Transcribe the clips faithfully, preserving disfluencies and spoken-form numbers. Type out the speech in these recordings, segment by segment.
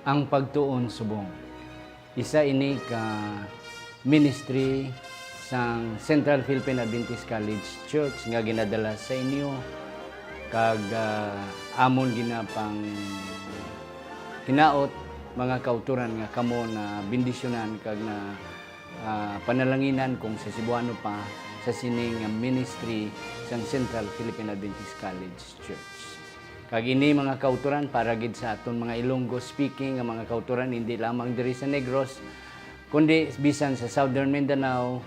Ang pagtuon subong. Isa ini ka ministry sang Central Philippine Adventist College Church nga ginadala sa inyo, kag, ah, amon ginapang hinaot, mga kauturan, nga kamo na bendisyonan kag na, ah, panalanginan kung sa Cebuano pa sa sini nga ministry sang Central Philippine Adventist College Church. Kag ini, mga kauturan, para gid sa aton mga Ilonggo speaking nga mga kauturan, hindi lamang diri sa Negros, kundi bisan sa Southern Mindanao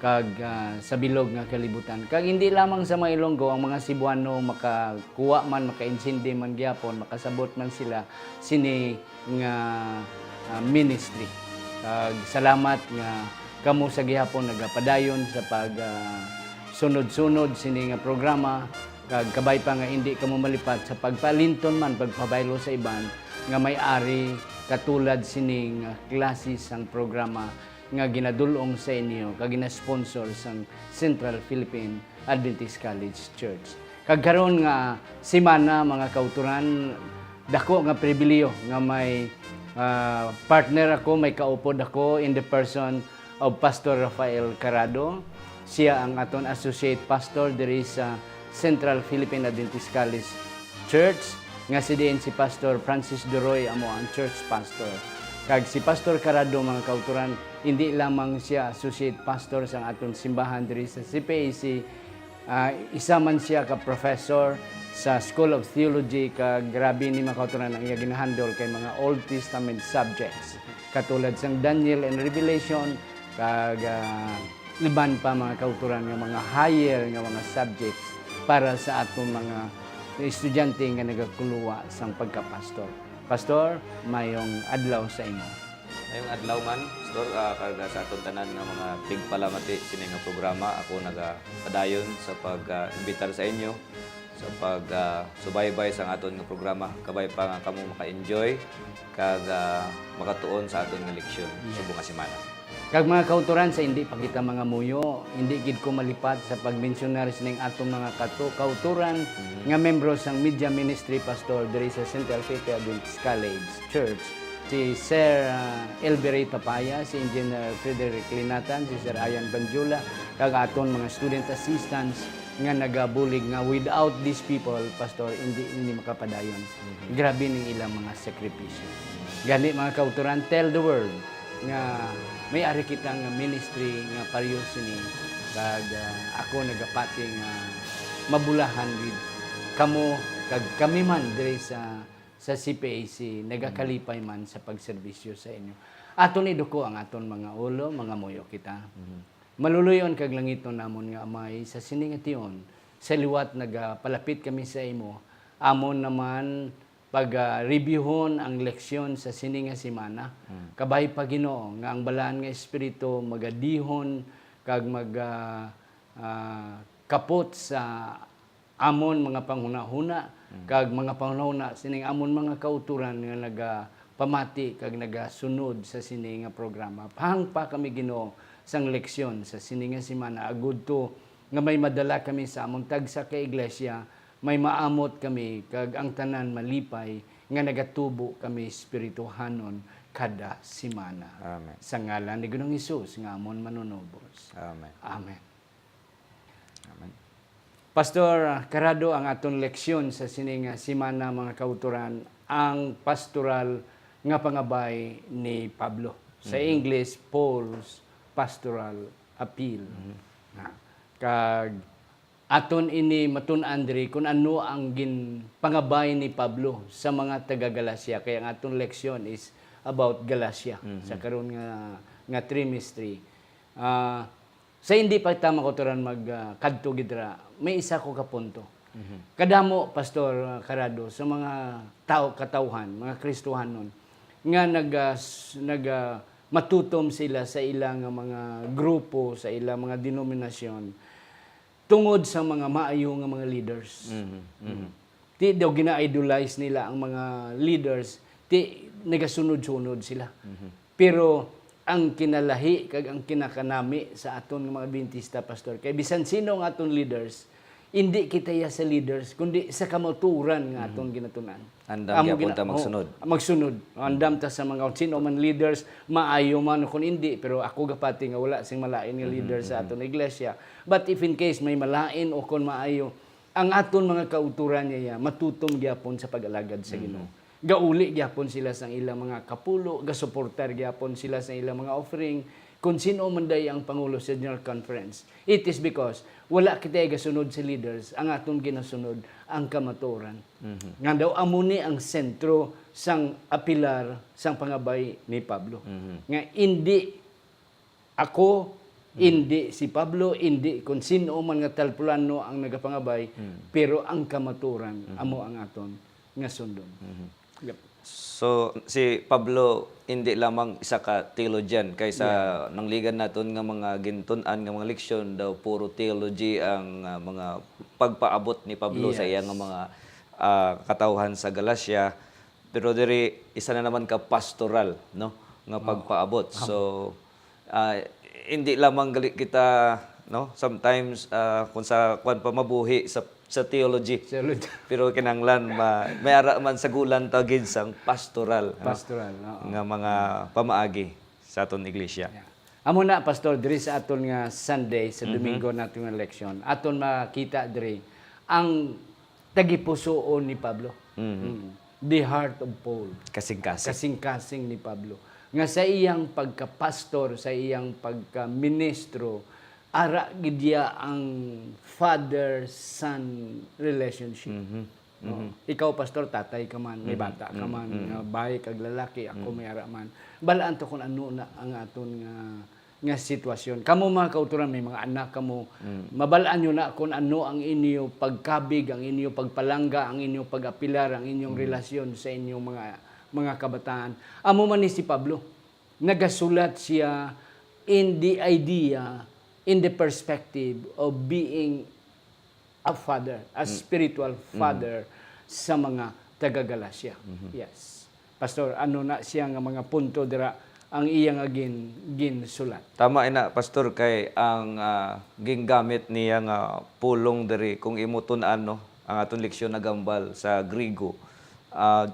kag, ah, sa bilog nga kalibutan. Kag hindi lamang sa mga Ilonggo, ang mga Cebuano makakuha man, makaintindi man gyapon, makasabot man sila sini nga, ah, ministry. Kag salamat nga kamo sa gihapon nagapadayon sa pag, ah, sunod-sunod sini nga programa, kag kabay pa nga indi kamo malipat sa pagpalinton man, pagpabaylo sa iban nga may ari katulad sini nga klase sang programa nga ginadul-ong sa inyo kag ginasponsor sang Central Philippine Adventist College Church. Kag karon nga semana, mga kauturan, dako nga pribiliyo nga may, ah, partner ako, may kaupod ako in the person of Pastor Rafael Carado. Siya ang aton associate pastor diri sa Central Philippine Adventist College Church, nga si diin si Pastor Francis Duroy amo ang church pastor. Kag si Pastor Carado, mga kauturan, hindi lamang siya associate pastor sang aton simbahan diri sa C P A C, ah, isa man siya ka professor sa School of Theology, kag grabe ni, mga kauturan, ang iya ginahandle kay mga Old Testament subjects, katulad sang Daniel and Revelation, kag, ah, iban pa, mga kauturan, nga mga higher nga mga subjects para sa aton mga estudyante nga nagakuluwa sang pagkapastor. Pastor, mayong adlaw sa imo. Mayong adlaw man, Pastor, ah, kag sa aton tanan nga mga tigpalamati sini nga programa, ako nagapadayon sa pag, ah, imbitar sa inyo sa pag, ah, subaybay sa aton nga programa. Kabay pa nga kamo maka-enjoy kag, ah, makatuon sa aton nga leksyon Yeah. subong nga semana. Kag mga kauturan, sa hindi pa kita mangamuyo, hindi gid ko malipat sa pagmensyonar sining aton mga katu-, kauturan Mhm. nga membro sang media ministry, Pastor, diri sa Central Faith Adventist College Church, si Sir, ah, Elbery Tapaya, si Engineer Frederick Linatan, si Sir Ayan Banjula, kag aton mga student assistants nga nagabulig nga without these people, Pastor, hindi ini makapadayon. Mhm. Grabe ning ilang mga sakripisyo. Gani, mga kauturan, tell the world nga may ari kita nga ministry nga pareho sini, kag, ah, ako nagapati nga mabulahan gid kamo kag kami man diri sa, sa C P A C, nagakalipay man sa pagserbisyo sa inyo. Aton iduko ang aton mga ulo, mangamuyo kita. Mhm. Maluluy-on kag langiton namon nga Amay, sa sini nga tion, sa liwat nagapalapit kami sa imo, amon naman pag, ah, reviewhon ang leksyon sa sini nga semana. Mm. Kabay pa, Ginoo, nga ang Balaan nga Espiritu magadihon kag mag, ah, ah, kapot sa amon mga panghunahuna, Mm. kag mga panghunahuna sining amon mga kauturan nga nagapamati kag nagasunod sa sini nga programa. Pahangpa kami, Ginoo, sang leksyon sa sini nga semana, agud to nga may madala kami sa amon tagsa ka iglesia, may maamot kami, kag ang tanan malipay nga nagatubo kami espirituhanon kada semana. Amen. Sa ngalan ni Ginoong Hesus nga amon Manunubos. Amen. Amen. Amen. Pastor Carado, ang aton leksyon sa sini nga semana, mga kauturan, ang pastoral nga pangabay ni Pablo. Sa Mhm. English, Paul's Pastoral Appeal. Mhm. Na, kag aton ini matun-an diri kung ano ang ginpangabay ni Pablo sa mga taga-Galacia. Kaya ang aton leksyon is about Galacia Mhm. sa karon nga, nga trimestry. Ah, sa hindi pa ta, mga kauturan, mag, ah, kadto gid dira, may isa ko ka punto. Mhm. Kadamo, Pastor, ah, Carado, sa mga tao, katawhan, mga Kristohanon, nga nag, ah, s-, nag, ah, matutom sila sa ilang mga grupo, sa ilang mga denominasyon, tungod sa mga maayo nga mga leaders. Mhm, mhm. Ti daw gina-idolize nila ang mga leaders, ti nagasunod-sunod sila. Mhm. Pero ang kinalahi kag ang kinakanami sa aton nga mga Adventista, Pastor, kay bisan sino nga aton leaders, Indi kita iya sa leaders, kundi sa kamaturan nga aton ginatun-an. Andam Amo gyapon gina-, ta oh, magsunod. Magsunod. Andam ta sa mga, kung sino man leaders, maayo man o kung indi, pero ako gapati nga wala sing malain nga leader sa aton iglesia. But if in case may malain o kung maayo, ang aton mga kauturan niya, matutom gyapon sa pag-alagad sa Ginoo. Gauli gyapon sila sang ilang mga kapulo, gasuportar gyapon sila sang ilang mga offering, kung sino man day ang pangulo sa General Conference. It is because wala kita gasunod sa leaders, ang aton ginasunod ang kamatuoran. Nga daw amo ni ang sentro sang apilar sang pangabay ni Pablo. Nga indi ako, indi si Pablo, indi kung sino man nga talpulano ang nagapangabay, pero ang kamatuoran amo ang aton nga sundon. Yep. So, si Pablo hindi lamang isa ka theologian, kay sa nangligan naton nga mga gintun-an nga mga leksyon daw puro theology ang, ah, mga pagpaabot ni Pablo sa iya nga mga, ah, katawhan sa Galacia. Pero diri, isa na naman ka pastoral, no, nga pagpaabot. So, ah, hindi lamang gali kita, no, sometimes, ah, kung sa kwan pa, mabuhi sa, sa theology. Theology. Pero kinahanglan ma-, may ara man sa gulan ta gid sang pastoral, no, Pastoral, oo. nga mga pamaagi sa aton iglesia. Yeah. Amo na, Pastor, diri sa aton nga Sunday, sa Domingo naton nga leksyon, aton makita diri ang tagipusoon ni Pablo. Mm. The heart of Paul. Kasing-kasing. Kasing-kasing ni Pablo. Nga sa iyang pagkapastor, sa iyang pagkaministro, ara gid iya ang father-son relationship. No? Ikaw, pastor, tatay ka man, may bata ka man, nga bayi kag lalaki, ako may ara man. Balaan to kung ano na ang aton nga nga sitwasyon. Kamo, mga kauturan, may mga anak kamo, mabal-an nyo na kung ano ang inyo pagkabig, ang inyo pagpalangga, ang inyo pag-apilar, ang inyong relasyon sa inyong mga, mga kabataan. Amo man ni si Pablo. Nagasulat siya in the idea, in the perspective of being a father, a spiritual father sa mga taga-Galacia. Yes. Pastor, ano na siya nga mga punto dira ang iya nga gin-, ginsulat? Tama ina, Pastor, kay ang, ah, gingamit niya nga pulong diri, kung imo tun-an, no, ang aton leksyon nagambal sa Griego, ah,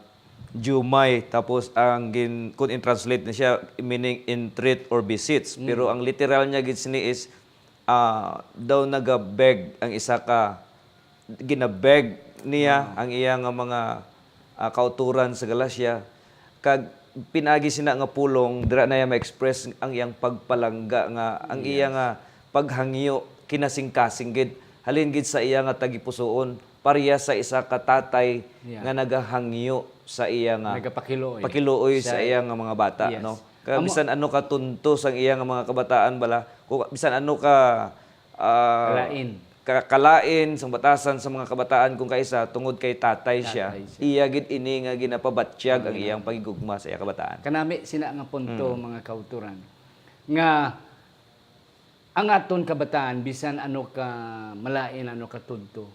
Jumay, tapos ang gin-, kung in-translate na siya, meaning entreat or beseech. Pero ang literal niya gid sini is, ah, daw nagabeg ang isa ka, ginabeg niya ang iya nga mga, ah, kauturan sa Galacia, kag pinagi sina nga pulong, dira na iya ma-express ang iyang pagpalangga nga ang iya nga paghangyo kinasingkasing gid, halin gid sa iya nga tagipusoon, pareha sa isa ka tatay Yeah. nga nagahangyo sa iya nga Nagapakiluoy. pakiluoy sa Sa iya nga mga bata, Yes. no? Kaya Amo bisan ano ka tunto sang iya nga mga kabataan bala, kung bisan ano ka, ah, Kalain. ka-, kalain sang batasan sa mga kabataan kung kaisa tungod kay tatay siya, Tatay siya. iya gid ini nga ginapabatyag ang Ang iyang pagigugma sa iya kabataan. Kanami sina nga punto, Mm. mga kauturan, nga ang aton kabataan, bisan ano ka malain, ano ka tudto,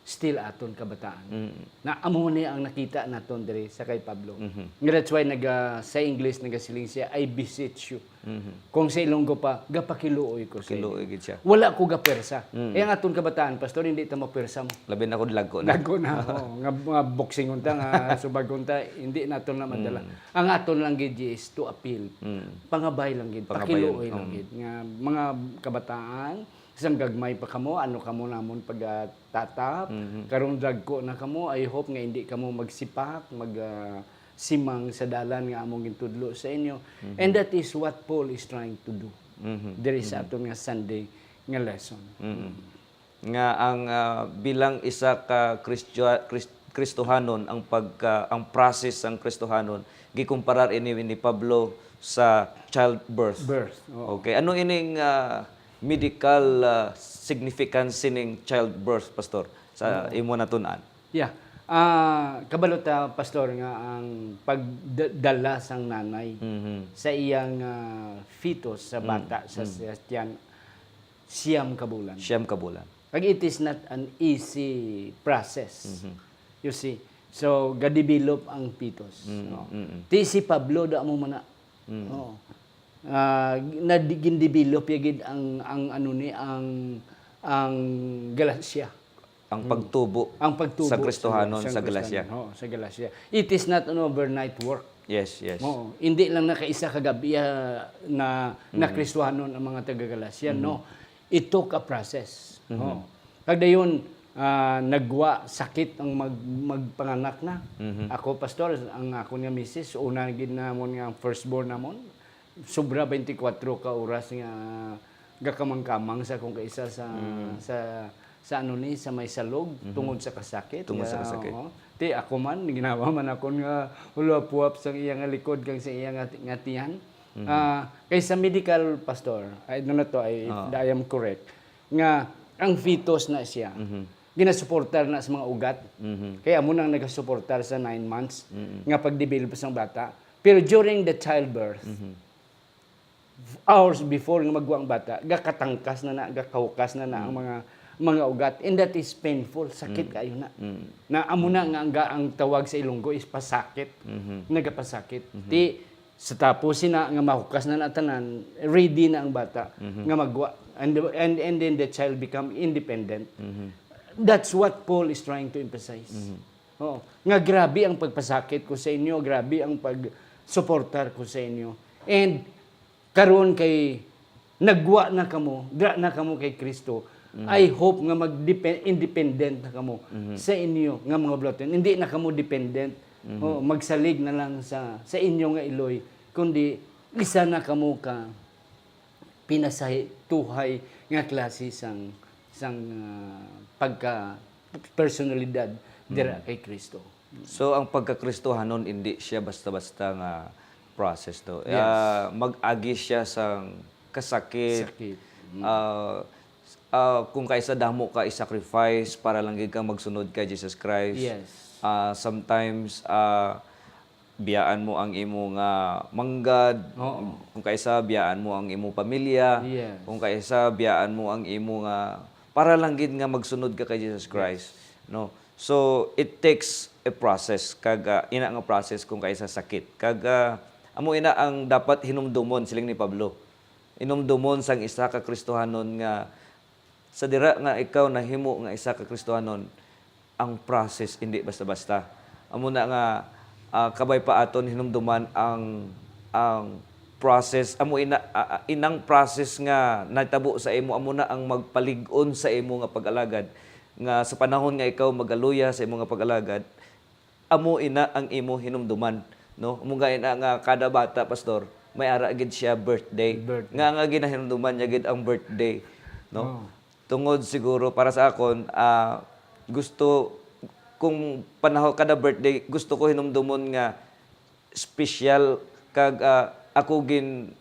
still aton kabataan. Mm. Na amo ni ang nakita naton diri sa kay Pablo. Mhm. Nga that's why naga-, sa English nagasiling siya, "I beseech you." Mhm. Kung sa Ilonggo pa, "Gapakiluoy ko sa inyo." Pakiluoy gid siya. Wala ko gapwersa. Mm. Eh, ang aton kabataan, Pastor, hindi ta mapwersa mo. Labi na kung dagko na. Dagko na, oo. Nga, nga boxing unta, nga subag unta, hindi naton na madala. Mm. Ang aton lang gid is to appeal. Mm. Pangabay lang gid, Pangabay pakiluoy lang, lang mm. gid. Nga mga kabataan, sang gagmay pa kamo, ano kamo namon pagtatap. Mhm. Karong dagko na kamo, I hope nga hindi kamo magsipak, mag, ah, simang sa dalan nga among gintudlo sa inyo. Mhm. And that is what Paul is trying to do Mhm. diri sa Mhm. aton nga Sunday nga lesson. Mhm. Nga ang, ah, bilang isa ka Kristo-, Kris-, Kristohanon, ang pagka-, ang process sang Kristohanon, gikumparar ini ni Pablo sa childbirth. Birth, oo. Okay, ano ining, ah, medical, ah, significance sining childbirth, Pastor, sa Oo. imo natun-an? Yeah. Ah, kabalo ta, Pastor, nga ang pagdala sang nanay Mhm. sa iyang, ah, fetus, sa Mm. bata, sa, Mm. sa tiyan, siyam ka bulan. Siyam ka bulan. Kag it is not an easy process. Mhm. You see? So, ga-develop ang fetus, Mm, no? mm, mm. Ti si Pablo, da mo man na. Mm. Oo. Ah, na di-, gin-develop ya gid ang, ang ano ni, ang, ang Galacia. Ang pagtubo Ang pagtubo sa Kristohanon sa sa Galacia. Kristohanon, oo, sa Galacia. It is not an overnight work. Yes, yes. Oo, hindi lang na kaisa ka gabi, ah, na, na Kristohanon ang mga taga-Galacia, no. It took a process. Oo. Kag dayon, ah, nagwa sakit ang mag-, magpanganak na. Ako, pastor, ang akon nga misis, una gid namon nga firstborn namon, sobra twenty-four ka oras nga gakamang-kamang sa akong kaisa sa, sa, sa ano ni, sa may salog, tungod sa kasakit. Tungod sa kasakit. Oo. Ti ako man, ginawa man akon nga hulapuap sa iya nga likod kag sa iya nga, nga tiyan. Ah, kay sa medical, pastor, I don't know to, I, if Oo. I am correct, nga ang fetus na siya, ginasuportar na sa mga ugat. Kay amo nang nagasuportar sa nine months nga pagdevelop sang bata. Pero during the childbirth, hours before nga magwa ang bata, gakatangkas na na, gakahukas na na ang mga, mga ugat. And that is painful, sakit kayo na. Na amo na nga ang, ang tawag sa Ilonggo is pasakit. Nagapasakit. Ti, sa tapos sina nga mahukas na na tanan, ready na ang bata nga magwa. And, and, and then the child become independent. That's what Paul is trying to emphasize. Oo. Nga grabe ang pagpasakit ko sa inyo, grabe ang pagsuportar ko sa inyo. And karon kay nagwa na kamo, dira na kamo kay Kristo, I hope nga mag-depe-, independent na kamo sa inyo nga mga bulaton. Hindi na kamo dependent. Oo, magsalig na lang sa, sa inyo nga iloy, kundi isa na kamo ka pinasahituhay nga klase sang, sang, ah, pagka personalidad dira kay Kristo. So, ang pagkakristohanon, hindi siya basta-basta nga process, no? Yes. Ah, mag-agi siya sang kasakit. Sakit. Ah, ah, kung kaisa damo ka i-sacrifice para lang gid ka magsunod kay Jesus Christ. Yes. Ah, sometimes, ah, biyaan mo ang imo nga manggad, Oo. kung kaisa biyaan mo ang imo pamilya, Yes. kung kaisa biyaan mo ang imo nga, para lang gid nga magsunod ka kay Jesus Christ, no? So, it takes a process, kag, ah, ina nga process kung kaisa sakit. Kag, ah, amo ina ang dapat hinumdomon, siling ni Pablo. Hinumdomon sang isa ka Kristohanon nga sa dira nga ikaw nahimo nga isa ka Kristohanon, ang process hindi basta-basta. Amo na nga, ah, kabay pa aton hinumduman ang, ang process, amo ina, ah, ah, inang process nga natabo sa imo, amo na ang magpalig-on sa imo nga pag-alagad, nga sa panahon nga ikaw magaluya sa imo nga pag-alagad, amo ina ang imo hinumduman, no? Amo nga ina nga kada bata, pastor, may ara gid siya birthday. Birthday. Nga, nga ginahinumduman niya gid ang birthday, no? Oh. Tungod siguro para sa akon, ah, gusto, kung panahon kada birthday, gusto ko hinumdumon nga special kag, ah, ako gin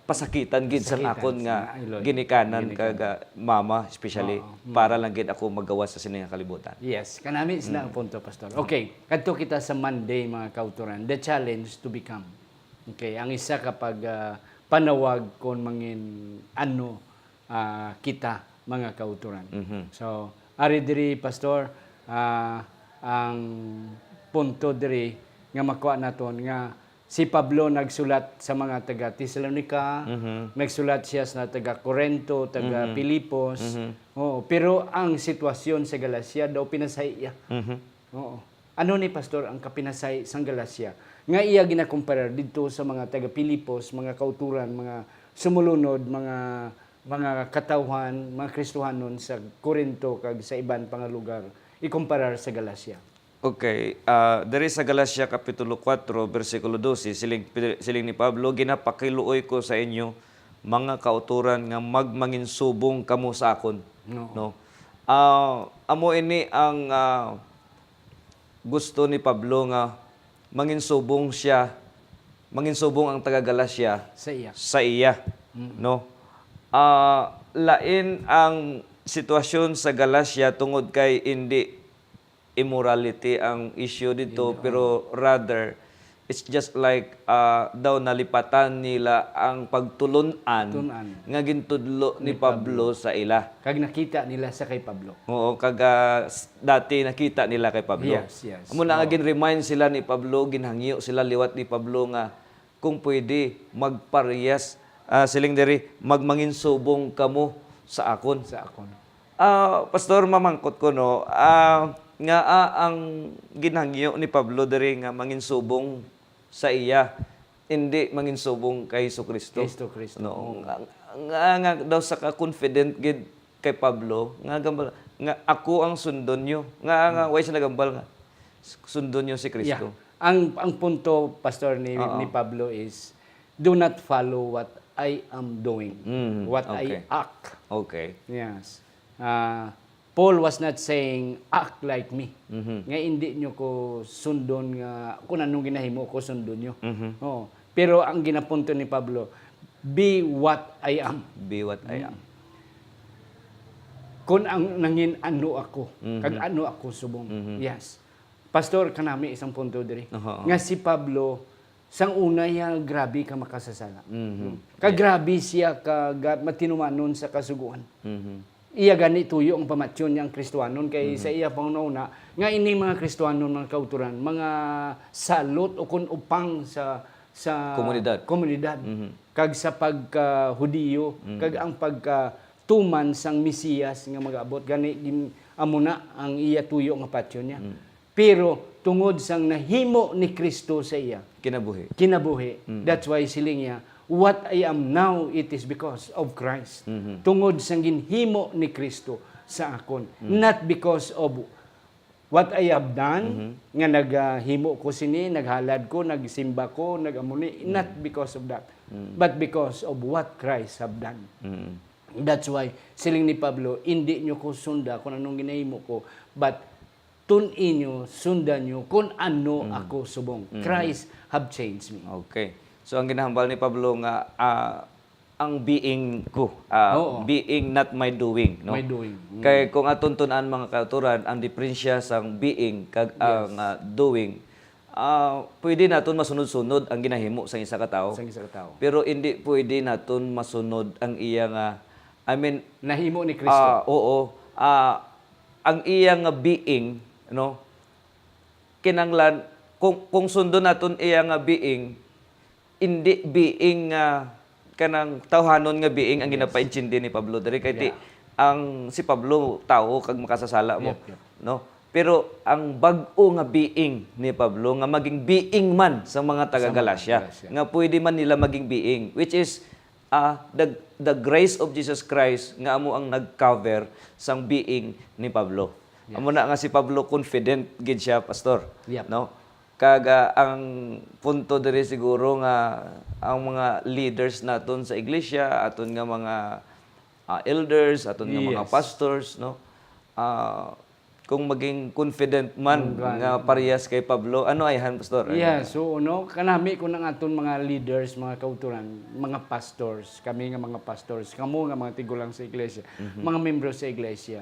pasakitan gid sang Pasakitan akon nga sa iloy. Ginikanan Ginikanan. Kag, ah, mama, especially, Oo. Mm. Para lang gid ako magawas sa sini nga kalibutan. Yes, kanami sila Mm. ang punto, Pastor. Okay, kadto kita sa Monday, mga kauturan, the challenge to become. Okay, ang isa ka pag, ah, panawag kon mangin ano, ah, kita, mga kauturan. Mhm. So, ari diri, Pastor, ah, ang punto diri nga makuha naton nga si Pablo nagsulat sa mga taga Tesalonica, Mhm. nagsulat siya sa taga Corinto, taga Mhm. Filipos. Mhm. Oo, pero ang sitwasyon sa Galacia daw pinasahi iya. Mhm. Oo. Ano ni, Pastor, ang kapinasay sang Galacia nga iya ginakumparar didto sa mga taga Filipos, mga kauturan, mga sumulunod, mga, mga katawhan, mga Kristohanon sa Corinto kag sa iban pa nga lugar, ikumparar sa Galacia? Okay, ah, diri sa Galacia Kapitulo kuwatro, bersikulo dose, siling, siling ni Pablo, "Ginapakiluoy ko sa inyo, mga kauturan, nga magmanginsubong kamo sa akon." No. No? Ah, amo ini ang, ah, gusto ni Pablo nga manginsubong siya, manginsubong ang taga Galacia Sa iya. sa iya, Mm. no? Ah, lain ang sitwasyon sa Galacia tungod kay indi immorality ang issue dito, Indi, pero rather, it's just like, ah, daw nalipatan nila ang pagtulun-an Tun-an. nga gintudlo ni Ni Pablo Pablo. sa ila. Kag nakita nila sa kay Pablo. Oo, kag, ah, s-, dati nakita nila kay Pablo. Yes, yes. Amo na nga Oo. gin-remind sila ni Pablo, ginhangyo sila liwat ni Pablo nga, "Kung pwede, magparehas, ah, siling diri, magmanginsubong kamo sa akon." Sa akon. Ah, Pastor, mamangkot ko, no, ah, nga, ah, ang ginhangyo ni Pablo diri nga manginsubong sa iya, hindi manginsubong kay Jesu Cristo. Jesu Cristo, No, oo. nga, nga, nga daw sa ka-confident gid kay Pablo, nga gambal, nga, "Ako ang sundon niyo." Nga, nga, Hmm. way siya nagambal nga, "Sundon niyo si Yeah. Cristo." Ang, ang punto, Pastor, ni, Oo. ni Pablo is, "Do not follow what I am doing, Mm, what I okay. act." Okay. Yes. Ah, Paul was not saying, "Act like me." Mhm. Nga hindi nyo ko sundon nga, kung anong ginahimo ko, sundon nyo. Mhm. Oo. Pero ang ginapunto ni Pablo, "Be what I am." Be what I Mm. am. Kung ang nangin ano ako, Mhm. kag ano ako subong. Mhm. Yes. Pastor, kanami isang punto diri. Aha. Nga si Pablo, sang una iya, grabe ka makasasala. Mhm. Mm. Ka Yeah. grabe siya ka ga-, matinumanon sa kasugoan. Mhm. Iya gani tuyo ang pamatyon niya ang Kristiyanon kay Mhm. sa iya panghunahuna nga ini mga Kristiyanon, mga kautoran, mga salot o kun upang sa, sa Komunidad. komunidad, Mhm. kag sa pagka-Hudiyo, Mhm. kag ang pagkatuman sang Mesiyas nga mag-abot. Gani, gin-, amo na ang iya tuyo nga patyon niya. Mhm. Pero tungod sang nahimo ni Cristo sa iya Kinabuhi. kinabuhi, Mm. that's why siling niya, "What I am now, it is because of Christ." Mhm. Tungod sang ginhimo ni Cristo sa akon, Mm. not because of what I have done, Mhm. nga naghimo ko sini, naghalad ko, nagsimba ko, nag-amo ni, not Mm. because of that, Mm. but because of what Christ have done. Mm. That's why, siling ni Pablo, "Indi nyo ko sunda kung anong ginahimo ko, but tun-i nyo, sundan nyo kung ano Mm. ako subong. Mm. Christ have changed me." Okay. So, ang ginahambal ni Pablo nga, ah, ang being ko, ah, Oo. being, not my doing, no? My doing. Mm. Kay kung aton tun-an, mga kautoran, ang diferensya sang being kag Yes. ang, ah, doing, ah, pwede naton masunod-sunod ang ginahimo sang isa ka tawo. Sang isa ka tawo. Pero hindi pwede naton masunod ang iya nga, I mean, Nahimo ni Cristo. ah, oo, ah, ang iya nga being, no, kinahanglan, kung, kung sundon naton iya nga being, hindi being nga kanang tawhanon nga being ang Yes. ginapaintindi ni Pablo diri, kay ti-, Yeah. ang si Pablo tawo kag makasasala mo, Yep, yep. no? Pero ang bag-o nga being ni Pablo nga maging being man sa mga taga Sa mga Galacia, Galacia. nga pwede man nila maging being, which is, ah, the, the grace of Jesus Christ nga amo ang nag-cover sang being ni Pablo. Yes. Amo na nga si Pablo confident gid siya, Pastor, Yep. no? Kag, ah, ang punto diri siguro nga ang mga leaders naton sa iglesia, aton nga mga, ah, elders, aton nga mga Yes. pastors, no? Ah, kung maging confident man Ang gani. nga parehas kay Pablo, ano ayhan, Pastor? Ano Yeah, ayhan? so, no, kanami ko ng aton mga leaders, mga kauturan, mga pastors, kami nga mga pastors, kamo nga mga tigulang sa iglesia, Mhm. mga membro sa iglesia,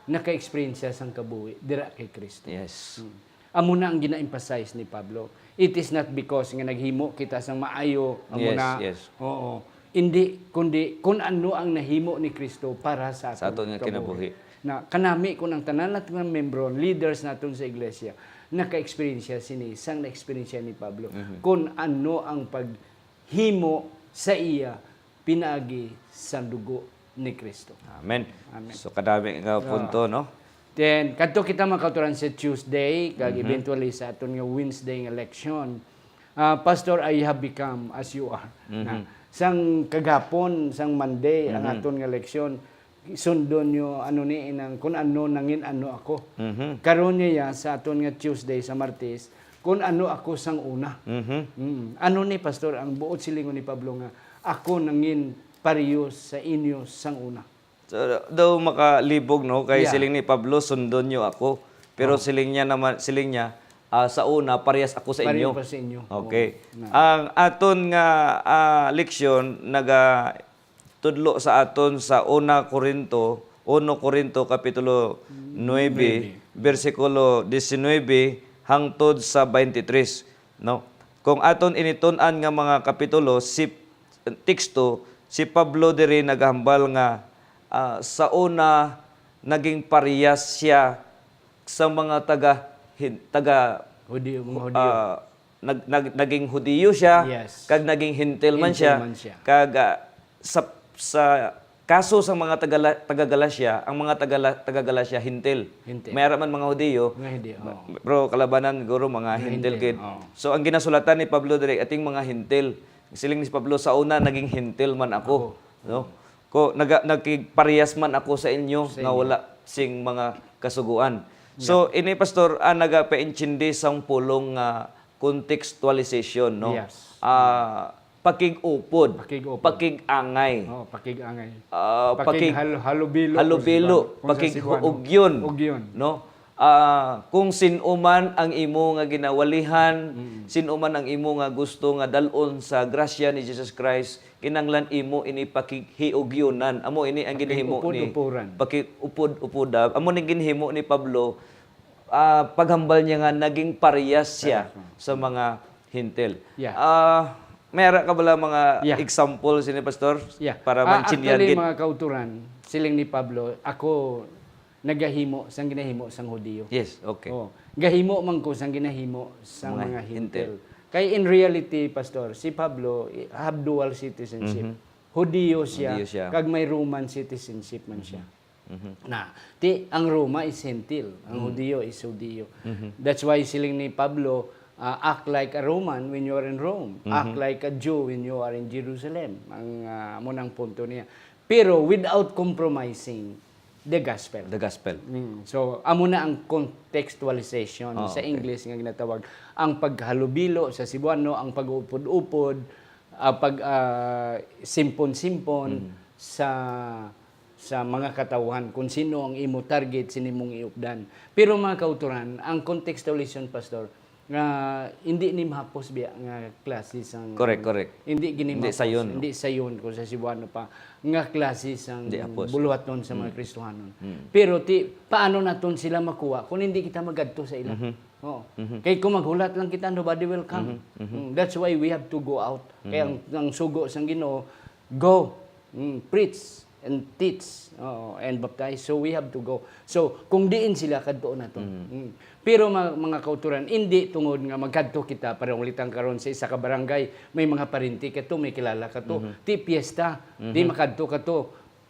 naka-experience sang kabuhi dira kay Kristo. Yes. Mm. Amo na ang gina-emphasize ni Pablo. It is not because nga naghimo kita sang maayo, amo Yes, na. yes. Oo. Hindi, kundi kun ano ang nahimo ni Kristo para sa Sa aton aton nga kabuhi. kinabuhi. Na kanami kun ang tanan naton nga membro, leaders naton sa iglesia, naka-experience sini sang na-experience ni Pablo. Mhm. Kun ano ang paghimo sa iya pinaagi sa dugo ni Kristo. Amen. Amen. So, kadami nga Ah. punto, no? Then, kadto kita, mga kauturan, sa Tuesday, kag Mhm. eventually sa aton nga Wednesday nga leksyon. Ah, "Pastor, I have become as you are." Mhm. Na, sang kagapon, sang Monday, ang Mhm. aton nga leksyon, sundon nyo, ano ni, inang, kung ano, nangin ano ako. Mhm. Karon niya, sa aton nga Tuesday, sa Martes, kung ano ako sang una. Mhm. Mm. Ano ni, Pastor, ang buot silingon ni Pablo nga, "Ako nangin pareho sa inyo sang una"? So, daw makalibog, no? Kay Yeah. siling ni Pablo, "Sundon nyo ako." Pero Oh. siling niya naman, siling niya, "Ah, sa una, parehas ako sa Pareho inyo." pa sa inyo. Okay. Oo. Na. Ang aton nga, ah, leksyon nagatudlo sa aton sa Una Corinto, Uno Corinto, Kapitulo nuebe, Nuebe. bersikulo diecinuebe hangtod sa twenty-three, no? Kung aton initun-an nga mga kapitulo, si teksto, si Pablo diri nagahambal nga, ah, sa una, naging parehas siya sa mga taga, hin-, taga, Hudiyo, mga Hudiyo. ah, nag-, nag-, naging Hudiyo siya, Yes. kag naging Hentil man Hentil siya, man siya. kag, ah, sa, sa Kaso sa mga taga, taga Galacia, ang mga taga, taga Galacia, Hentil. Hentil. May ara man mga Hudiyo, Mga Hudiyo, ma-, oo. pero kalabanan siguro mga Mga Hentil Hentil, gid. oo. So, ang ginasulatan ni Pablo diri, "Ating mga Hentil." Siling ni Pablo, "Sa una, naging Hentil man ako." Ako. No? Ko, naga-, nagkigparehas man ako sa inyo Sa nga inyo. wala sing mga kasugoan. So, Yeah. ini, Pastor, ah, nagapaintindi sang pulong nga contextualization, no? Yes. Ah, pakig-upod, Pakig-upod. pakig-angay. Oh, pakig-angay. Ah, Pakig pakig-, hal-, halubilo, halubilo, kung sa Cebuano. pakig-ugyon, Ugyon. no? Ah, kung sin-o man ang imo nga ginawalihan, Mm. sin-o man ang imo nga gusto nga dal-on sa grasya ni Jesus Christ, kinahanglan imo ini pakighiugyunan. Amo ini ang ginhimo ni Pakig-upod-upuran. Pakig-upod-upoda. Amo ni ginhimo ni Pablo, ah, paghambal niya nga naging parehas siya Parehas mo. sa mga Hentil. Yeah. Ah, may ara ka bala mga Yeah. example sini, Pastor? Yeah. Para Ah, maintindihan actually, gid. mga kauturan, siling ni Pablo, "Ako nagahimo sang ginahimo sang Hudiyo." Yes, okay. Oh, gahimo man ko sang ginahimo sang Mga mga Hentil. Hentil. Kay in reality, Pastor, si Pablo, eh, have dual citizenship. Mhm. Hudiyo siya, Hudiyo siya. kag may Roman citizenship man siya. Mhm. Na, ti, ang Roma is Hentil, ang Mhm. Hudiyo is Hudiyo. Mhm. That's why siling ni Pablo, ah, "Act like a Roman when you are in Rome. Act Mhm. like a Jew when you are in Jerusalem." Ang, ah, amo nang punto niya. Pero without compromising the gospel. The gospel. Mm. So, amo na ang contextualization Oh, sa okay. English nga ginatawag ang paghalubilo sa Cebuano, ang pag-upod-upod, ah, pag, ah, simpon-simpon Mm. sa, sa mga katawhan kung sino ang imo target, sino imong iupdan. Pero, mga kauturan, ang contextualization, Pastor, nga hindi ni mahapos biya nga klase sang Correct, correct. Hindi gini Hindi mahapos, sayon, no? hindi sayon kung sa Cebuano pa nga klase sang Hindi hapos. buluhaton sa mga Mm. Kristohanon. Mm. Pero ti, paano naton sila makuha kung hindi kita magadto sa ila? Mhm. Oo. Mhm. Kay kung maghulat lang kita, nobody will come. Mhm, mhm. Mm, that's why we have to go out. Kay Mhm. ang, ang sugo sang Ginoo, "Go, mm, preach and teach, oo, and baptize." So we have to go. So kung diin sila, kadtuon naton. Mhm. Mm. Pero ma-, mga kauturan, indi tungod nga magkadto kita, para ulitan karon sa isa ka barangay, may mga parente ka to, may kilala ka to, Mhm. ti piyesta, ti Mhm. makadto ka to.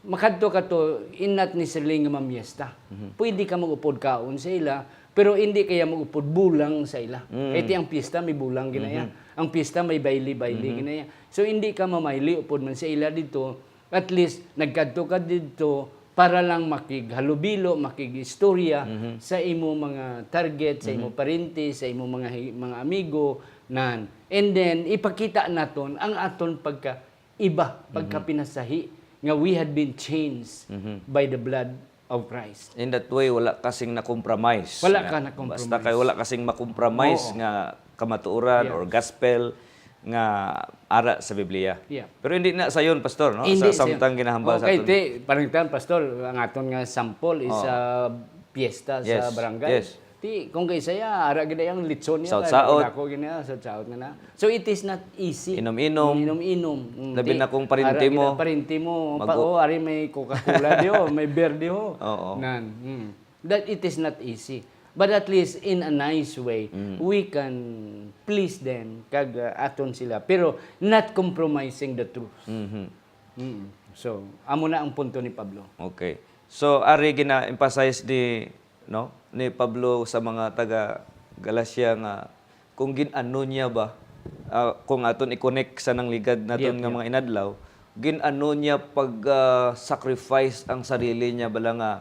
Makadto ka to, in not necessarily nga mamiyesta. Mhm. Pwede ka mag-upod kaon sa ila, pero hindi kaya mag-upod bulang sa ila. Mm. Kay ti ang piyesta may bulang ginaya. Mhm. Ang piyesta may baili-baili Mhm. ginaya. So hindi ka mamayli upod man sa ila dito. At least nagkadto ka dito para lang makighalubilo, makig-istorya Mhm. sa imo mga target, sa imo Mhm. parente, sa imo mga hi-, mga amigo, nan. And then ipakita naton ang aton pagka iba, Mhm. pagkapinasahi nga we had been changed Mhm. by the blood of Christ. In that way, wala kasing na-compromise Wala nga, ka na-compromise. basta kay wala kasing makompromise Oo. nga kamatuoran or Yes. gospel nga ara sa Biblia. Yeah. Pero hindi na sayon, Pastor, no? Hindi Sa sayon. samtang ginahambal sa Okay, aton. ti, pananglitan, Pastor, ang aton nga sample is Oo. sa piyesta sa Yes, barangay. yes. Ti, kung kay saya, ara gid ang litson niya, Saot-saot. kay ako gid niya, saot-saot nga na. So, it is not easy. Inom-inom. Inom-inom. Mm, Labi ti, na kung parente ara gid mo. ang parente mo, pa, Mag-, oh, ari may Coca-Cola diho, may beer diho. Oo. Nan, mm. That it is not easy. But at least in a nice way, Mm. we can please them kag, uh, aton sila, pero not compromising the truth. Mhm. Mm. So, amo na ang punto ni Pablo. Okay. So, ari gina-emphasize ni, no, ni Pablo sa mga taga Galacia nga kung gin-ano niya ba, ah, kung aton i-connect sa nangligad naton Yep, nga yep. mga inadlaw, gin-ano niya pag, ah, sacrifice ang sarili niya bala nga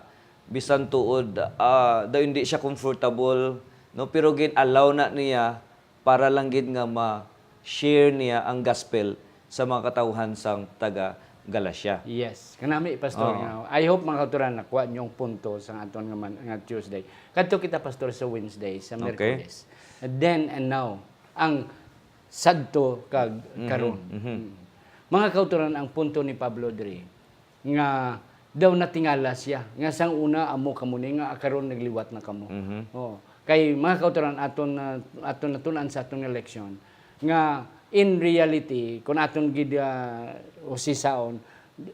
bisan tuod, ah, daw hindi siya comfortable, no, pero gin-allow na niya para lang gid nga ma-share niya ang gospel sa mga katawhan sang taga Galacia. Yes. Kanami, Pastor, Oo. nga, I hope, mga kauturan, nakuha niyo ang punto sa aton nga man-, nga Tuesday. Kadto kita, Pastor, sa Wednesday, sa Okay. Miyerkules. Then and now, ang sadto kag Mhm, karon. mhm. Mm. Mga kauturan, ang punto ni Pablo diri, nga daw natingala siya, nga sang una amo kamo ni, nga karon nagliwat na kamo. Mhm. Oh. Kay, mga kauturan, aton na, aton natun-an sa aton nga leksyon, nga in reality, kung aton gid, ah, usisaon,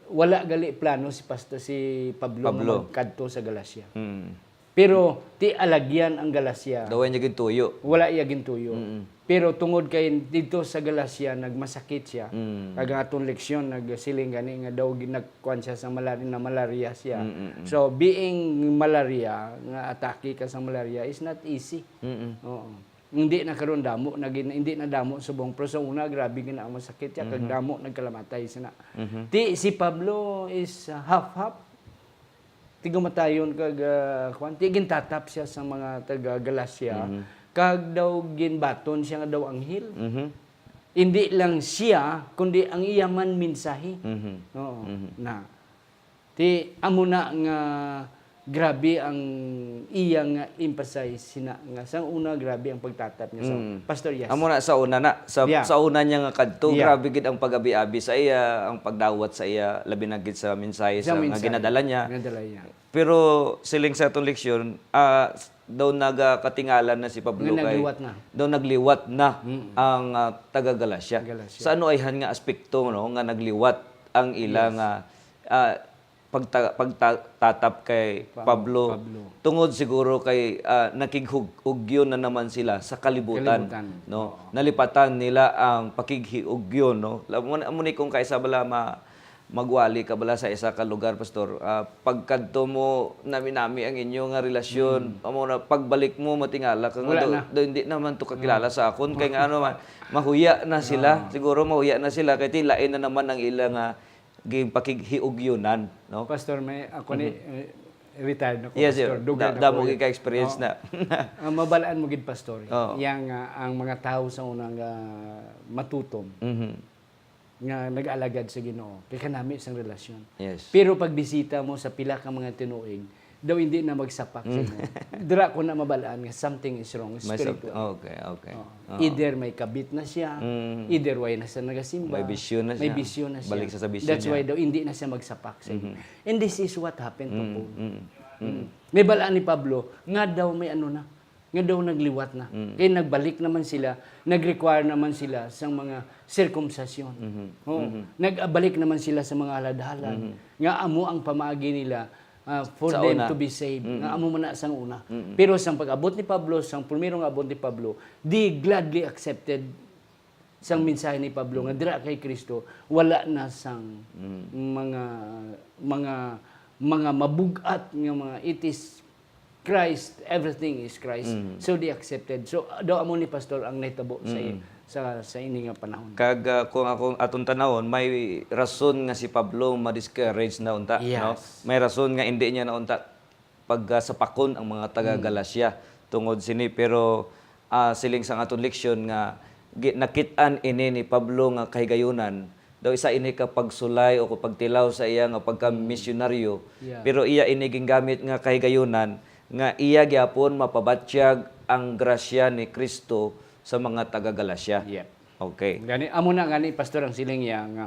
wala gali plano si Pastor, si Pablo nga Pablo. magkadto sa Galacia. Mm. Pero ti alagyan ang Galacia. Daw niya gintuyo. Wala iya gintuyo. Mm-mm. Pero tungod kay dito sa Galacia, nagmasakit siya. Mm. Kag ang aton leksyon, nagsiling gani nga daw gi-, nagkuan siya sa malaria, na malaria siya. Mm, mm, mm. So, being malaria, nga atake ka sa malaria is not easy. Mm, mm. Oo. Hindi na karon damo, nagin-, hindi na damo subong. Pero sa una, grabe gina ang masakit siya, kag Mhm. damo nagkalamatay sina. Mhm. Ti, si Pablo is, uh, half-half. Tigamatayon kag, ah, kwan, ti gintatap siya sa mga taga Galacia, Mhm. kag daw ginbaton siya nga daw anghel. Mhm. Hindi lang siya, kundi ang iya man mensahe. Mhm. Oo, Mhm. na. Ti, amo na nga grabe ang iya nga emphasize sina nga sang una grabe ang pagtatap niya sa Mm. Pastor Yas. Amo na sa una na, sa, Yeah. sa una niya nga kadto, Yeah. grabe gid ang pag-abi-abi sa iya, ang pagdawat sa iya, labi na gid sa mensahe Sa sa, nga mensahe. ginadala niya. Ginadala niya. Pero siling sa atong leksyon, ah, s-, daw nagakatingala na si Pablo Nga kay nagliwat na. daw nagliwat na Mm. ang, ah, taga Galacia. Galacia. Sa ano ayhan nga aspekto, no, nga nagliwat ang ila Yes. nga, ah, pagta-, pagta-, tatap kay Pa-, Pablo? Pablo. Tungod siguro kay, ah, nakigug-, ugyon na naman sila sa kalibutan, Kalibutan. no? Oo. Nalipatan nila ang pakighiugyon, no? La-, mo na, mo ni kung kaisa bala ma-, magwali ka bala sa isa ka lugar, Pastor, ah, pagkadto mo, nami-nami ang inyo nga relasyon. Mm. Amo na, pagbalik mo, matingala ka nga Wala daw, na. daw hindi naman to kakilala Mm. sa akon. Kay nga ano man, mahuya na sila. Oo. Siguro mahuya na sila kay ti lain na naman ang ila nga ginpakighiugyonan, no? Pastor, may, ako ni, Mhm. eh, retired na ko, Yes, Pastor. sir. Dugay Da-, na damo ko gid yun. ka experience Oo. na. Ang mabalaan mo gid, Pastor, Oo. yang, ah, ang mga tao sa unang, ah, matutom Mhm. nga nag-alagad sa Ginoo, kay kanami sang relasyon. Yes. Pero pagbisita mo sa pila ka mga tinuig, daw hindi na magsapak sa Mm. imo. Dira ko na mabalaan nga something is wrong May sab-, spiritual. okay, okay. Oo. Oo. Either may kabit na siya, Mm. either way na siya nagasimba, May bisyo na may siya. bisyo na siya. Balik siya sa bisyo That's niya. why daw hindi na siya magsapak sa imo. Mhm. And this is what happened to Mm, Paul. mm, Mm. mm. May balaan ni Pablo nga daw may ano na, nga daw nagliwat na. Mm. Kay nagbalik naman sila, nag-require naman sila sang mga circumcision. Mhm. Oo. Mhm. Nagbalik naman sila sa mga halad-halad Mhm. nga amo ang pamaagi nila, ah, for Sa them una. to be saved, Mm-mm. nga amo man na sang una. Mm-mm. Pero sang pag-abot ni Pablo, sang primero nga abot ni Pablo, they gladly accepted sang mensahe ni Pablo nga Mm. dira kay Kristo, wala na sang Mm. mga, mga, mga mabug-at nga mga, it is Christ, everything is Christ. Mm. So they accepted. So, daw amo ni Pastor ang nahitabo sa, Mm. sa, sa ini nga panahon. Kag, ah, kung ako atong tanawon, may rason nga si Pablo ma-discourage na unta, Yes. no? May rason nga indi niya na unta pagasapakon ang mga taga Mm. Galacia tungod sini. Pero, ah, siling sang aton leksyon nga gi-, nakit-an ini ni Pablo nga kahigayunan, daw isa ini ka pagsulay o ka pagtilaw sa iya nga pagka-misyonaryo. Yeah. Pero iya ini gingamit nga kahigayunan nga iya gyapon mapabatyag ang grasya ni Kristo sa mga taga-Galacia. Yep. Okay. Gani, amo na gani, Pastor, ang siling niya nga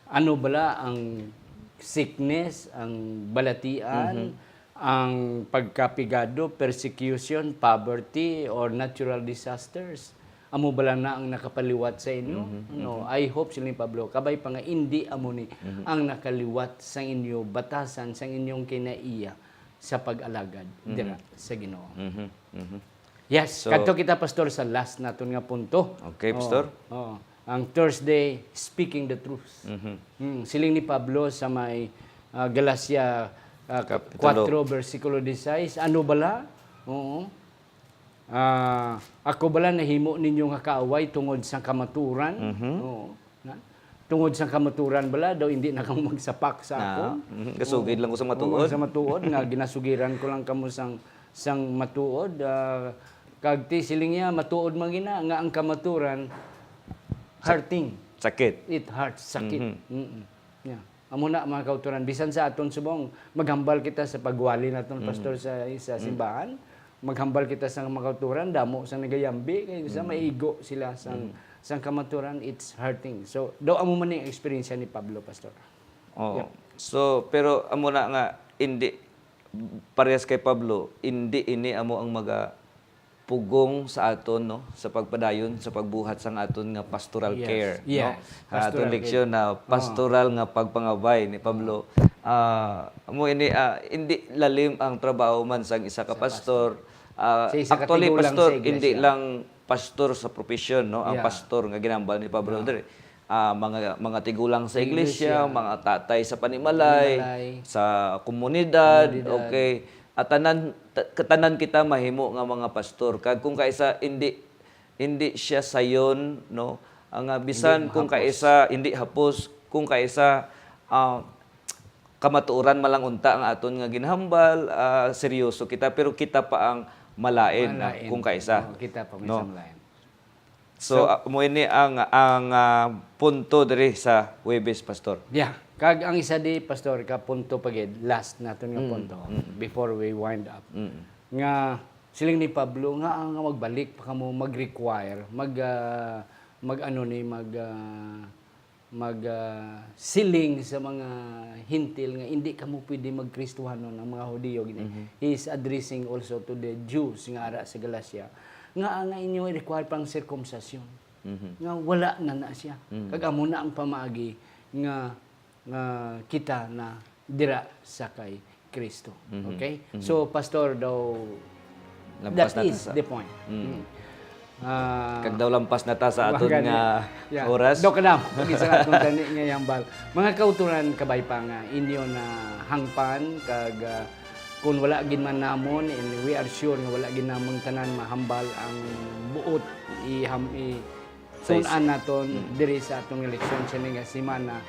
ano bala ang sickness, ang balatian, Mhm. ang pagkapigado, persecution, poverty, or natural disasters. Amo bala na ang nakapaliwat sa inyo? Mhm, No, mhm. I hope, siling ni Pablo, kabay pa nga indi amo ni Mhm. ang nakaliwat sa inyo batasan, sa inyong kinaiya sa pag-alagad Mhm. dira sa Ginoo. Mhm, mhm. Yes, So kadto kita, Pastor, sa last naton nga punto. Okay, Oo, Pastor. oo. Ang Thursday, speaking the truth. Mhm. Hmm, siling ni Pablo sa may, ah, Galacia, ah, Kapitulo. kuwatro, bersikulo disisais, ano bala? Oo. Ah, ako bala nahimo ninyo nga kaaway tungod sa kamaturan? Mhm. Oo. Na? Tungod sa kamaturan bala, daw hindi na kamo magsapak sa Na, akon? mhm, gasugid Oo. lang ko sa Oo, matuod. sa matuod, nga ginasugiran ko lang kamo sang, sang matuod. Ah, kag ti siling niya, matuod man gina, nga ang kamaturan, Sa-, hurting. sakit. It hurts, sakit. Mhm. Mm-mm. Yeah. Amo na, mga kauturan, bisan sa aton subong, maghambal kita sa pagwali naton, Mm. Pastor, sa, sa Mm. simbahan. Maghambal kita sa mga kauturan, damo sa nagayambi, kay sa Mm. maigo sila sang, Mm. sang kamaturan, it's hurting. So, daw amo man ning eksperyensya ni Pablo, Pastor. Oo. Yep. So, pero amo na nga, hindi, parehas kay Pablo, hindi ini amo ang maga-, pugong sa aton, no, sa pagpadayon sa pagbuhat sang aton nga pastoral Yes. care, no? Yes. Ang aton Pastoral leksyon care. na Oo. pastoral nga pagpangabay ni Pablo. Oo. Ah, amo ini, ah, hindi lalim ang trabaho man sang isa ka Sa pastor. pastor. Ah, Sa isa ka actually, tigulang pastor, sa iglesia. hindi lang pastor sa profession, no? Ang Yeah. pastor nga ginambal ni Pablo Yeah. diri. Ah, mga, mga tigulang sa Sa iglesia, iglesia. mga tatay sa panimalay, Panimalay. sa komunidad, Komunidad. okay? At tanan, ta-, katanan kita mahimo nga mga pastor. Kag kung kaisa, hindi, hindi siya sayon, no? Ang, ah, bisan Hindi kung mahapos. kaisa, hindi hapos, kung kaisa, ah, kamatuoran man lang unta ang aton nga ginhambal, ah, seryoso kita, pero kita pa ang malain, ah, Malain. kung kaisa. Oo, kita pa may No? isang lain. So, So, ah, mo ini ang, ang, ah, punto diri sa Huwebes, Pastor. Yeah. Kag ang isa di, Pastor, ka punto pa gid, last naton nga Mm, punto, mm. before we wind up, Mm. nga siling ni Pablo nga, nga magbalik pa kamo, mag-require, mag, ah, mag-ano ni, mag, ah, mag, ah, siling sa mga Hentil nga hindi kamo pwede magkristohanon ang mga Hudiyo, gini. Mhm. He is addressing also to the Jews nga ara sa Galacia, nga ang inyo i-require pang circumcision, Mhm. nga wala na na siya. Mhm. Kag amo na ang pamaagi nga, nga kita na dira sa kay Kristo. Mhm. Okay? Mhm. So, Pastor, daw, Lampas that na ta is sa the point. Mm. Mm. Ah, Kag daw lampas na ta sa aton gani. nga Yeah. oras. Daw ka na, kung isa nga atong tani nga ihambal. Mga kauturan, kabay pa nga inyo na hangpan, kag, ah, kung wala gid man namon, and we are sure nga wala gid namon tanan mahambal ang buot iham-, i-, Sa is- tun-an naton Mm. diri sa atong eleksyon sa nga semana.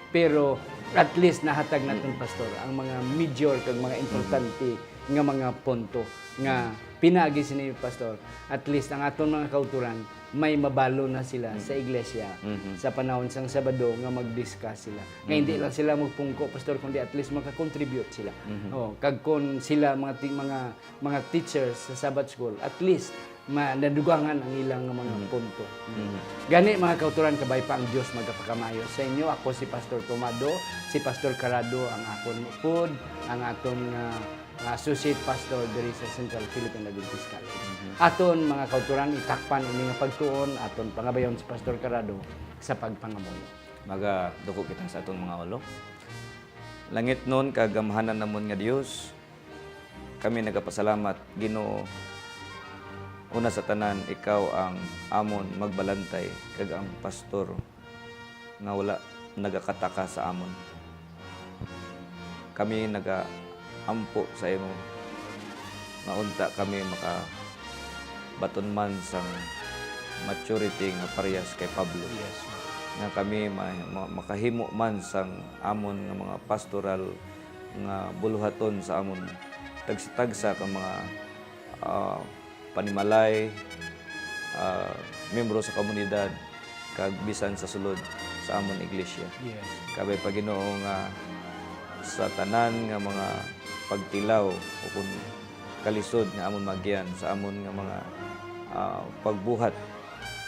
Pero at least nahatag naton, Mm. Pastor, ang mga major kag mga importante nga mga punto nga Mm. pinaagi sini, Pastor. At least ang aton mga kauturan may mabalo na sila Mm. sa iglesia Mhm. sa panahon sang Sabado nga mag-discuss sila. Nga hindi Mhm. lang sila magpungko, Pastor, kundi at least makakontribute sila. Mhm. Oh, kag kon sila mga ti-, mga, mga teachers sa Sabbath School, at least ma-, nadugangan ang ilang nga mga Mhm. punto. Mhm. Gani, mga kauturan, kabay pa ang Dios magapakamayo sa inyo. Ako si Pastor Tomado, si Pastor Carado ang akon upod, ang aton nga, ah, associate pastor diri sa Central Philippine Adventist College. Mhm. Aton, mga kauturan, itakpan ini nga pagtuon, aton pangabayon si Pastor Carado sa pagpangamuyo. Magaduko kita sa aton mga ulo. Langitnon kag gamhanan namon nga Dios, kami nagapasalamat, Ginoo. Una sa tanan, ikaw ang amon magbalantay kag ang pastor nga wala nagakataka sa amon. Kami nagaampo sa imo nga unta kami makabaton man sang maturity nga parehas kay Pablo. Yes, sir. Nga kami ma-, ma-, makahimo man sang amon nga mga pastoral nga buluhaton sa amon tagsa-tagsa ka mga, ah, panimalay, ah, miyembro sa komunidad, kag bisan sa sulod sa amon iglesia. Yes. Kabay pa, Ginoo, nga sa tanan nga mga pagtilaw o kun kalisod nga amon magian sa amon nga mga, ah, pagbuhat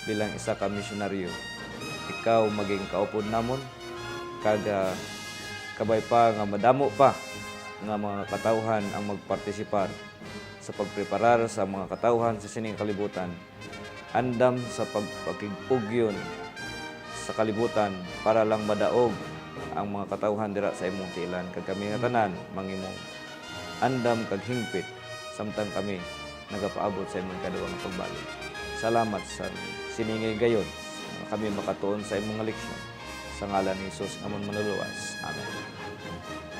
bilang isa ka misyonaryo, ikaw maging kaupod namon, kag, ah, kabay pa nga madamo pa nga mga katawhan ang magpartisipar sa pagpreparar sa mga katawhan sa sining kalibutan, andam sa pagpakig-ugyon sa kalibutan, para lang madaog ang mga katawhan dira sa imong tiilan, kag kami nga tanan manghimong andam kag hingpit samtang kami nagapaabot sa imong ikaduha nga pagbalik. Salamat sa sini nga higayon nga kami makatuon sa imong nga leksyon. Sa ngalan ni Jesus nga amon Manluluwas. Amen.